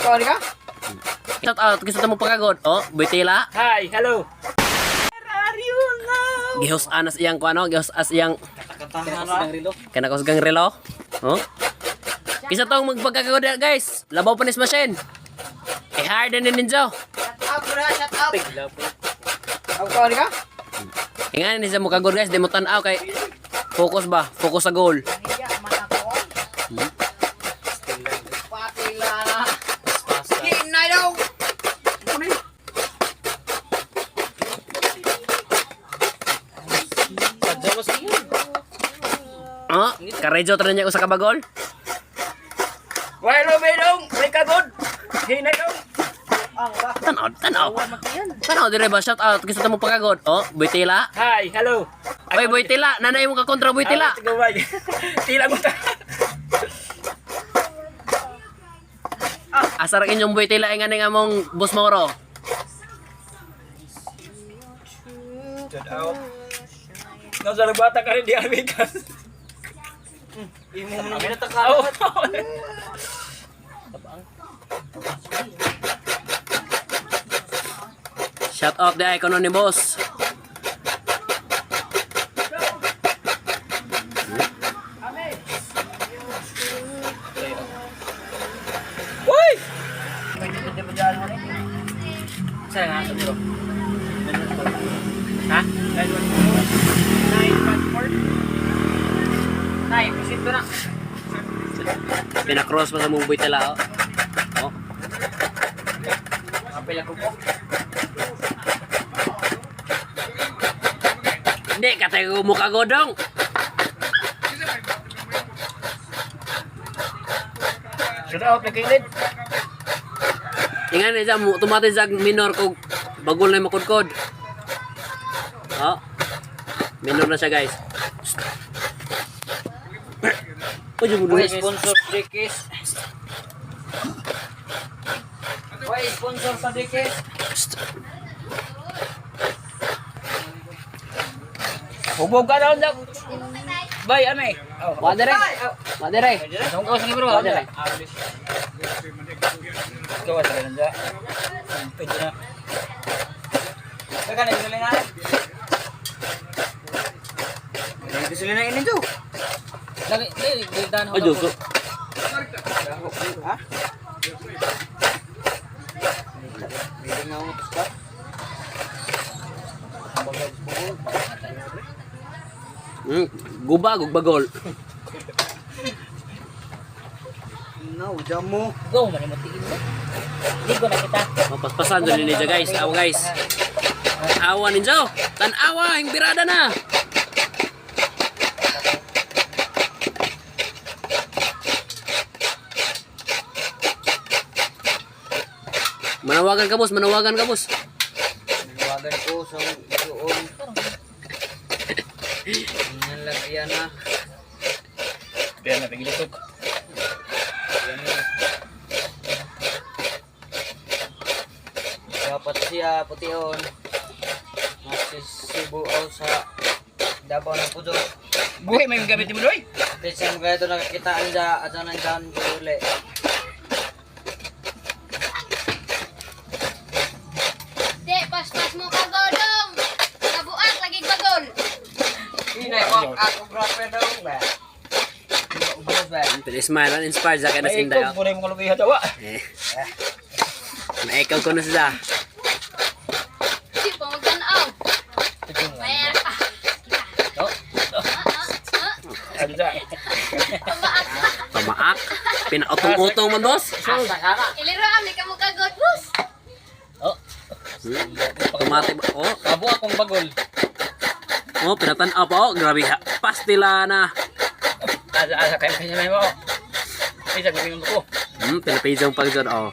Ako ka? Shout out, gusto mo pagkagod. Oh, Boytila. Hi, hello. Gihos anas iyang kuano, gihos as iyang kanakusgang relo. Oh. Kisa tong magpagkagod na, guys. Labaw pa nis machine. I-hire din ni ninjo. Shut up bro, shut up. Ako ka? Ingan ni sa mukagod guys, di mo tan-aw kay focus ba? Focus sa goal. Hiya man ako. Patila na. Hinay daw. Oh, karejo tra niya usa ka bagol. Why lo dong? May kagod. Hinay dong. Tan-aw, tan-aw. Tan-aw dire ba, shout out gusto mo pagkagod. Oh, Boytila. Hi, hello. Oy, Boytila, nanay mo ka kontra Boytila. Tila mo ta. Asa ra inyong Boytila ingan nga mong Boss Mauro. Shout out. No, sa bata ka rin di amigas. Imo mo nang Oh. Shout out di ay kuno ni boss. Uy! Saan nga bro? Ha? 914. Nay, pisito na. Pinacross pa sa mong Boytila oh. Oh. Apel ako po. Hindi, katay ko mukha godong. Shout out na kilid. Ingan ni mo tumati sa minor ko bagol na yung makudkod. Oh. Minor na siya, guys. Uy, yung Uy, sponsor Dikis. Uy, sponsor sa Dikis. Hubog ka daw lang. Bay, ame. Oh. Wadere. Wadere. Anong kawas ni bro? Wadere. Gawas ka lang dyan. Pwede na. Teka, nagsulit na. Nagsulit na ini to. Lagi, di, dan Ay, Diyos ko. Ha? Hindi nga utos ka. Guba, gugbagol. No, jam mo. Go, man mo tiin mo. Di ko na kita. Mapaspasan doon ninyo guys. Awa guys. Awa ninyo. Tanawa, yung birada na. Manawagan ka boss, manawagan ka boss. Nanawagan ko sa doon. Yan lang, ayan na. Kaya na pigilitok. Ayan na. Dapat siya pution. Nasisibuaw sa Davao ng Puso. Buhay may gamit mo doy. Kasi mo kaya ito nakakitaan sa at ng daan uli. Di, paspas mo ka godong. Kabuak lagi bagol. Hinay ko ako grabe daw ba. Ubos ba? Smile and inspired sa akin na May sinda. ikaw, pura yung mga lubihan tawa. Eh. Naikaw ko na sila. Di pa magtanaw. Maya ka. Oh. Ah, ah, Ano dyan? Pamaak. Pamaak. Pinautong-utong man boss. Asa ka na. Iliro ami ka mo kagod, boss. Oh. Tumati ba? Oh, Kabo akong bagol. oh, pinatanaw pa oh. Grabe ha. Pastila na. Asa asa kaya kaya may mo. Ay, sabi mo ko. Pinapizong pag dyan, oh.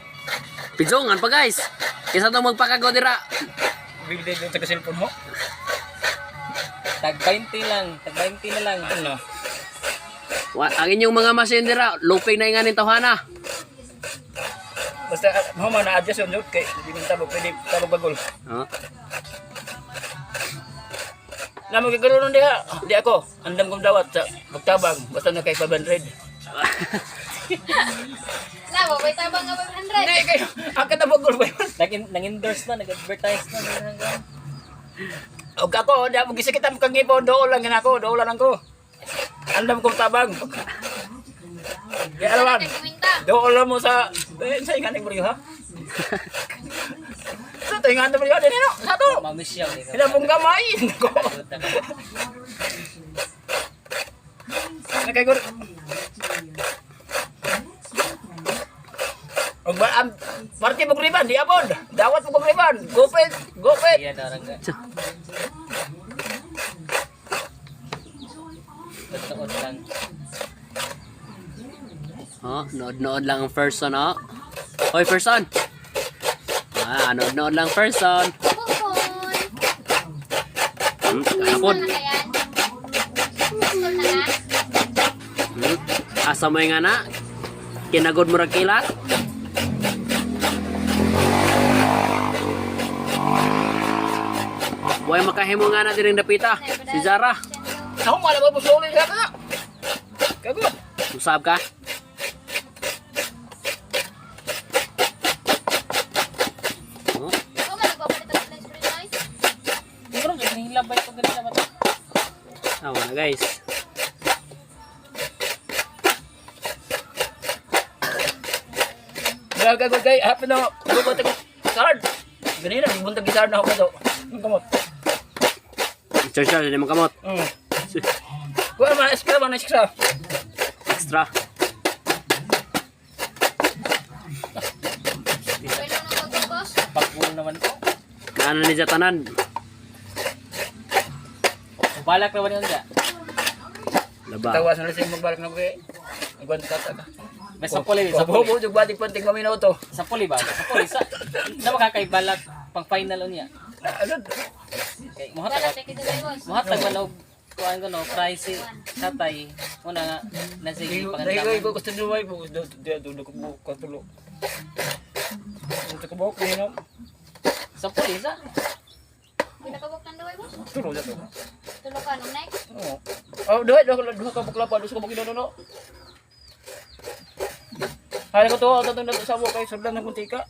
Pizongan pa guys. Kaysa itong magpakagodira. Bigla dito sa cellphone mo. Tag 20 lang, tag 20 na lang. Ano? Ang inyong mga machine dira, luping na nga nin tawhana. Basta mo man na-adjust yun kay di man tabog pwede tabog bagol. Oh. Na mo gagaroon diha. Di ako. Andam kong dawat sa magtabang basta na kay 500. La, waway tabang nga 500. Hindi kayo. Ang katabagol ba yun? Nang-endorse na, nag-advertise na. Nang Og ako, di ako gisakit ang kang ipon, dool lang yan ako, dool lang ako. Andam kong tabang. Kaya alaman, Nagwinta. dool lang mo sa, eh, sa ingan ng ha? Sa tingan ng brio, din no, sa to. Mamiss siya. Sila mong gamay. Nako. Nakaigur. Og ba am parte mo riban, di abon. Dawat mo riban. Gupit, gupit. Iya, narangga. Totoo lang. Oh, nood-nood lang ang person, oh. Hoy, person. Ah, nood-nood lang person. Bukon. Kahapon. Na kayan. Gusto na na. Asa mo yung anak? Kinagod mo rag kilat? Buhay makahimo nga na diring dapita. Si Zara. Ako wala ba pusuli sa ka? Kago. Usab ka? Oh, Ikaw man nagpapalit ang lunch break ay. Siguro, nahilabay ko ganun naman. tama na guys. Gago kay happy no. Gubot ako card. Ganina buntag card na ako to. Ang kamot. Sir, sir, hindi mo kamot. Kuha man extra man extra. Extra. Pwede na magpapos. Pag-ulo naman ko. Naano ni Jatanan? Balak naman yun dya. Laba. Tawas na lang magbalik na ko kay. Igwan ka ta. May sa puli, sa Sa puli. bobo jug batik panting maminoto. Sa puli ba? Sa puli. Sa makakaibalak pang final unya. Ano? Kay Wala muhatag take it away boss. muhatag man og kuan ko no price si tatay una nga nasa Dahil pangandaman. ko gusto nyo ay do do do ko ko tulo. Ito ko bok no. Sa puli sa Pinakabok ng duway boss. Tulo ja to. Tulo ka nung next. Oo. Oh, duha duha duha ka bukla pa duha ka bukla no no. Hay ko to ato to sa mo kay sudlan ng kuntika.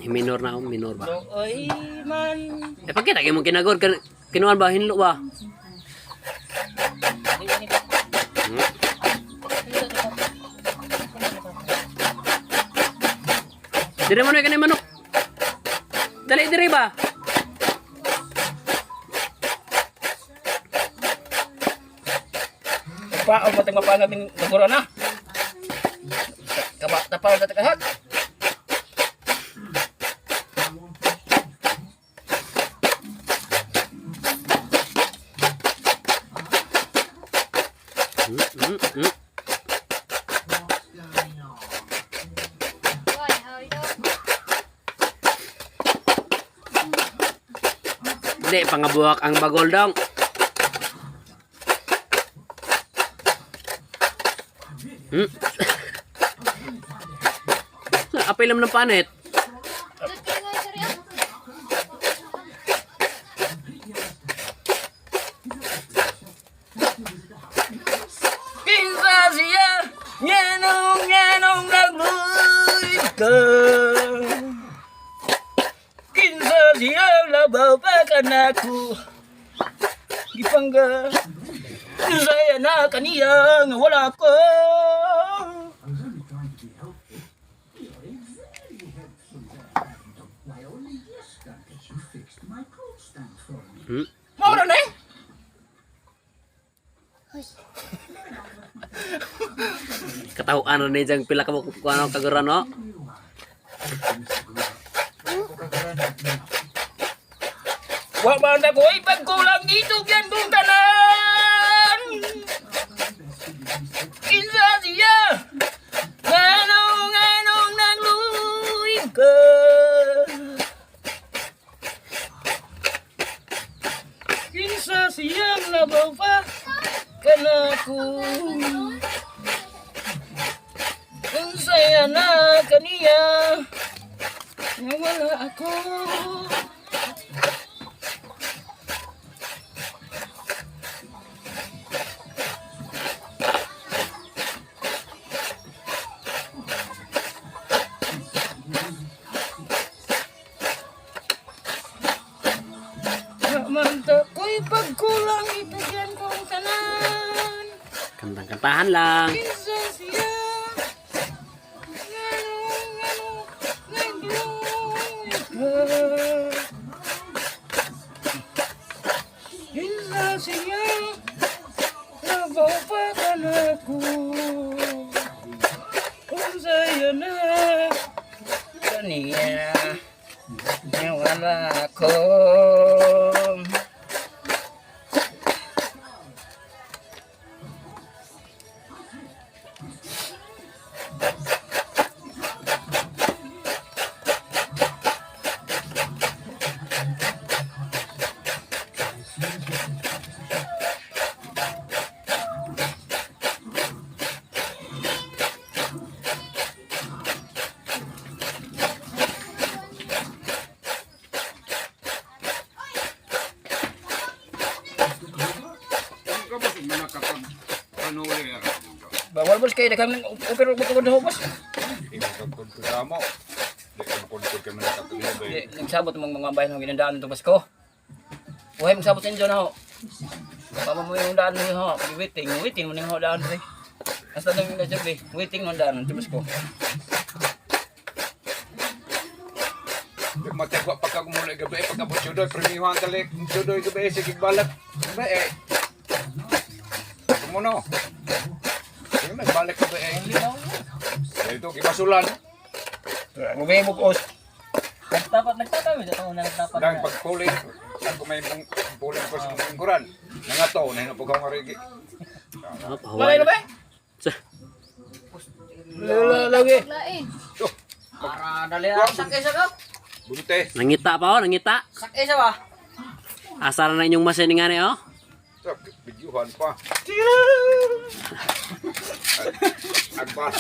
Minor na ako, minor ba? Oy man. Eh, pagkita kayo mong kinagod, kinuan ba, hinlo ba? Dire mo na kanay manok. Dali dire ba? Pa ang matang mapangabing nagura na. Kaba tapal na takahat. Why, how you doing? Di pangabuak ang bagol dong. Apil naman ng panit. Doon kayo ngayon, sorry ah. Kinsa siya nganong nganong nagluy ka. Kinsa siya labaw pa kanako. Gipangga. Saya na kaniya nga wala ko. Maura na eh. Katawaan na niya pila ka mo kung ano kaguran no. Wa man na ko'y pagkulang itugyan kong tanan. Kinsa siya? Nganong nganong nagluwig ka? Kinsa siyang labaw pa kanako? Unsaya na kaniya nga wala ako. Ako'y pagkulang ibigyan kong tanan. Kantang-kantahan lang. Kinsa siya? Ngano, ngano, nagluoy ka. Kinsa siya? Nabaw pa ka na ko. Kung sa'yo na. Kaniya wala ko. Bawal boss kay daghang pero ko ko boss. Di, nagsabot mong mga bayan ng ginandaan nito boss ko. Buhay magsabot sa inyo na ho. Pama mo yung daan mo ho. Waiting, waiting mo ning ho daan pre. Hasta nang na job eh. Waiting mo ang daan nito boss ko. Matigwa pagka gumulay gabi, pagka chudoy, premihan talik, chudoy gabi, sige balak, gabi eh. Kumuno. Sige, nagbalik gabi eh. Ito, kibasulan. Mugay mo ko. Nagtapat, nagtatawid. Ito una nagtapat. Dahil pagpulin, ako may pulin ko sa lingkuran. Nangato, nahinapog akong arigi. Oh, pahuway Malay na. na ba? Lagi. Lain. Para dali ah. Sakay sa ka. Bunte. Nangita pa oh, nangita. Sakay sa ba? Asa na inyong masin nga ni oh. Bidyuhan pa. Agbas.